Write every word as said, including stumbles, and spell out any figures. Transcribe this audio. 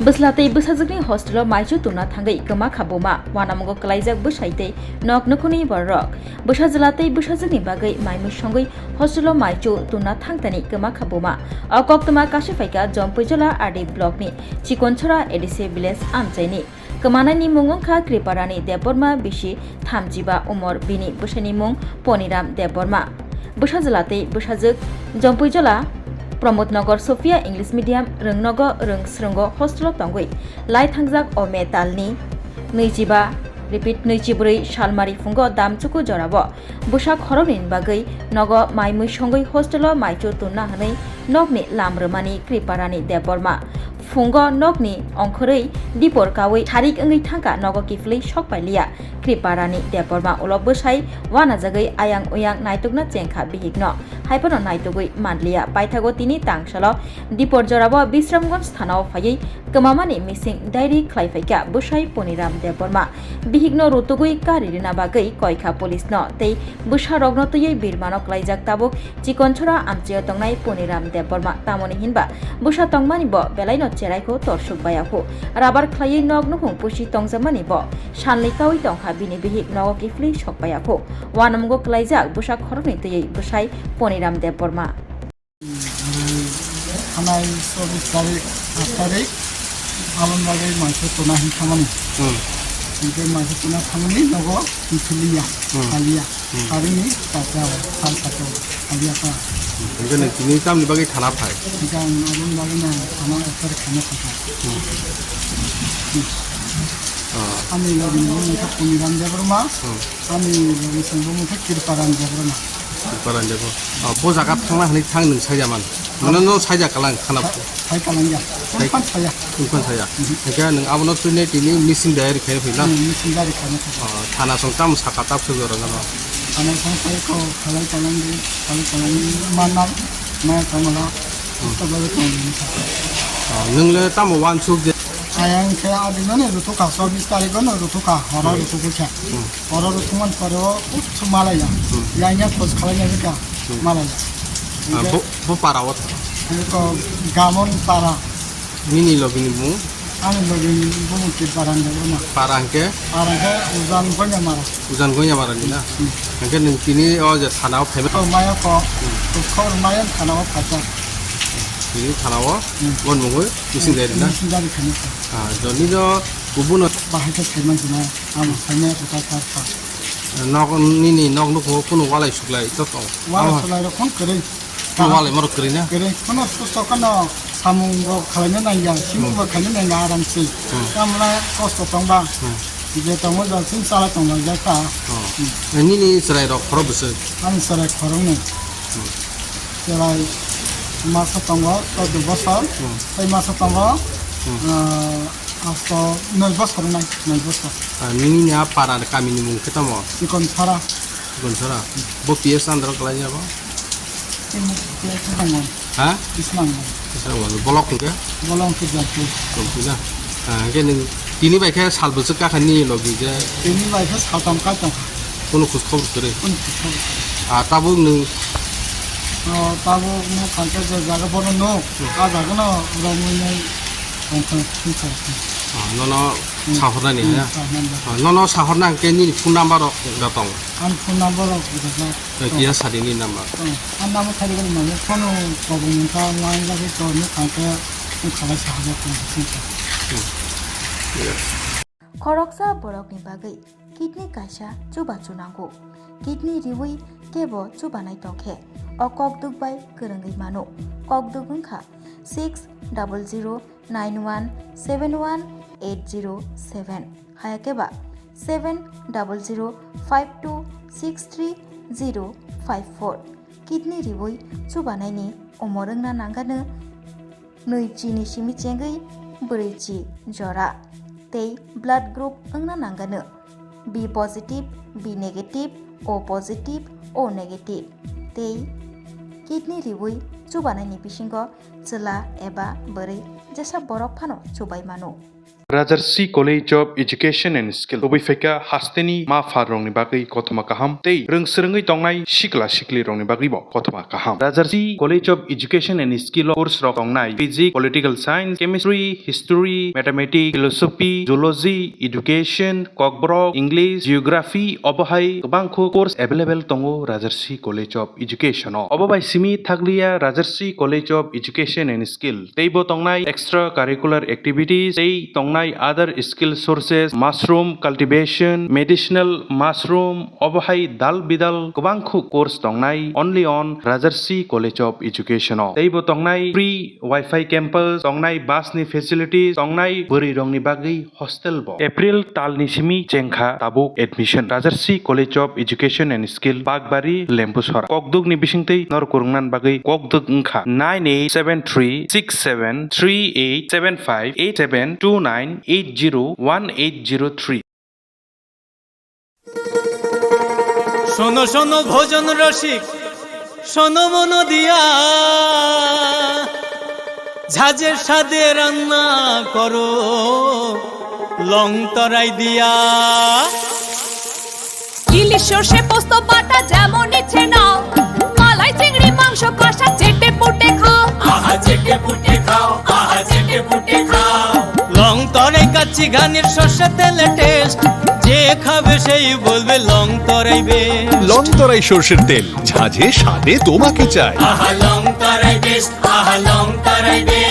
Bwsla tei bwsajwkni hostelo maichu tuna thangwi kwma kha buma, uanamungo kwlaijak bwsai tei nok nukhungni bororok. Bwsajwla tei bwsajwkni bagwi mai mui songwi hostelo maichu tuna thangtani kwma kha buma. O koktwma kasu phaikha Jompuijola R D blockni Chikonchora A D C village amchaini. Kwmanaini mung wngkha Kriparani Debbarma bisi thamchiba umor, bini bwsaini mung Poniram Debbarma. Bwsajwla tei bwsajwk Jompuijola Pramod Nagar Sophia English Medium Rwngnogo Rwngsrwngo hostelo tongwi lai thangjak o May talni nwichiba, repeat, nwichibrwi salmari phungo damchuku jorao bwsa khoroknwini bagwi nogo mai mui songwi hostelo maichu tunna hwnwi nokni lam rwmani Kriparani Debbarma. Phungo nokni ongkhorwi dipor kawi tharik wngwi thangkha, nogo kiphilwi sok pailiya Kriparani Debbarma. Ulo bwsai uanajagwi ayang uyang naitukna chengkha bihikno, haiphano naitugwi manliya. Paithago tini tangsalo dipor jorao Bisramganj thanao phaiwi kwmamani missing diary khlai phaikha bwsai Poniram Debbarma. Bihikno rutugwi kari rina bagwi koikha police no tei bwsarokno twiwi birmano klaijak tabuk Chikonchora amchaio tongnai Poniram Debbarma. Tamoni hinba bwsa tongmani bo belaino cheraikho, torsuk bayakho. Rabar khlaiwi nok nukhung pusi tongjakmani bo salni kawi tongkha, bini bihik nogo kiphilwi sok bayakho. Uanamungo klaijak bwsa khoroknwi twiwi bwsai Poniram Debbarma. Thanai chobbish tarik, aat tarik, aboni bagwi mangso tuna hin thamani. Hmm. Hinkhe mangso tuna thamani nogo kiphiliya, Hmm. Haliya. Hmm. Tarini kaisa o, sal kaisa o, haliya ta. Hinkhe nwng tini tamni bagwi thana phai? Hinkhe ang aboni bagwi no thana ek tarik thana phaikha. Hmm. Ah. Ani logi ni bo mungkha Poniram Debbarma. Hmm. Ani logi song bo mungkha Kriparam Debbarma. Kriparam Debbarma. Ah, bo jaga thangna hwnwi thang nwng saija man. Mane no saija kalang khana. Sai kalang ya. Sai- Phone saya. Phone saya. Mhm. Hinkhe nwng abono twi nai tini missing diary khai phila. Hmm, missing diary khai phila. Ah, thana song tam saka tap sugwi rwgano. Thana song sai ko khalai kalang di, khalai kalang di manam, maya kamala. Hmm. Ito bale kong ni sa. Ah, nwng le tamo wansuk je. Ayang khe adino ne rutukha, chobbish tarik no rutukha, horo Hmm. rutukha. Hmm. Oro rwthwngmani pore o kutsu malaya. Hmm. Yang yang khoj khalai nai wngkha Hmm. malaya. Ah, Hingke bo, bo para o. Hingke ko Gamon para. Nini logi ni bumung? Ani logi ni bumung ke para ni bumung. Para hingke? Para hingke Ujan Gonya mara. Ujan Gonya mara ni na? Hmm. Hingke nwng tini o je thana o phaima? Ko maya ko, Hmm. ko khor maya thana o phacha. Tini thana o Hmm. gon mungoi missing diary na? Missing diary khani kha. Ah, joni jo kubuno. Bahai khe phaima jina, amo phaima kota kha kha. Nok nini nok nuko kunu walai suklai to tong. Walai Amo suklai rok khon kwrwi. Kunu walai morok kwrwi na? Kwrwi. Kheno susto kheno samung rok khalaina nangya, simung rok khalaina nangya aram se. Hmm. Tamla kosto tongba. Hmm. Je tongo jal sin chala tongla jaka. Oh. Hmm. Nini chwrai rok khoro bwswk? Ani chwrai khoroknwi. Hmm. Chwrai masa tongo, chwrai bosor. Hmm. Tei masa tongo, Hmm. ah, Asto noi bosor nai, noi bosor. Ah, nini ni a para ni kami ni mung khe tamo? Chikonchora. Chikonchora. Bo P S under klai ya bo? Ini P S nango. Ha? P S nango. P S nango. Bolok hingke? Bolok hingke Jampui. Jampui na. Ah, hingke nung tini bai khe sal bwswk kakha nini logi je? Tini bai khe saltam kai tongkha. Kunu khus khobor kwrwi? Kunu khus khobor kwrwi. Ah, tabuk nung? Oh, tabuk nung thangkhe je jaga bono nung, Hmm. ah, jaga no romwi nai. Tongthok, tongthok. Ah, nono Hmm. sahornani, Hmm, ya? sahornani. Ah, nono sahorna hwnkhe nini phone number rok da tong? Ani phone number rok da tong. Eh, kisa sadi nini number? Hmm. Ani number sadi gani mane phone kobong wngkha, line lagi to ni thangkhe wngkha lai sahajak tong singkha. Hmm. Yes. Khoroksa borokni bagwi kidney kaisa chubachu nango. Kidney riwi kebo chubanai tongkhe, o kokduk bai kwrwngwi mano. Kokduk wngkha six double zero nine one seven one eight zero seven, hayakhe ba seven double zero five two six three zero five four. Kidney riwi chubanaini umor wngna nangano nwi chini simi chengwi bwrwi chi jora tei blood group wngna nangano B positive, B negative, O positive, O negative tei kidney riwi chubanaini bisingo chwla eba bwrwi jesa borok phano chubai mano. Rajarsi College of Education and Skill tubui phaikha hasteni ma pharrokni bagwi kothoma kaham tei rwng swrwngwi tongnai sikla siklirokni bagwibo kothoma kaham. Rajarsi College of Education and Skill o course rok tongnai Physics, Political Science, Chemistry, History, Mathematics, Philosophy, Zoology, Education, Kokborok, English, Geography, obo hai kwbangkho course available tongo Rajarsi College of Education o. Obo bai simi thakliya Rajarsi College of Education and Skill teibo tongnai extra curricular activities tei tongnai other skill sources, mushroom cultivation, medicinal mushroom, obo hai dal bidal kwbangkho course tongnai only on Rajarsi College of Education o. Teibo tongnai free Wi-Fi campus, tongnai bus ni facilities, tongnai bwrwi rokni bagwi hostel bo. April talni simi chengkha tabuk admission. Rajarsi College of Education and Skill, Bakbari, Lembusora. Kokduk ni bisingtwi nor kwrwngnan bagwi kokduk wngkha nine eight seven three six seven three eight seven five eight seven two nine eight zero one eight zero three. শোনো শোনো ভোজন রসিক, শোনো মন দিয়া, ঝাঁঝের স্বাদে রান্না করো লং তরাই দিয়া। ইলিশ সর্ষে পোস্ত বাটা যেমন ইচ্ছে নাও, মালাই চিংড়ি মাংস কষা চেটে পুটে খাও। আহা চেটে পুটে খাও, আহা চেটে পুটে খাও। লং তরাই কাচ্চি ঘানির সর্ষে তেলে টেস্ট, যে খাবে সেই বলবে লং তরাই বেস্ট। লং তরাই সর্ষের তেল, ঝাঁঝে স্বাদে তোমাকে চাই। আহা লং তরাই বেস্ট, আহা লং তরাই বেস্ট।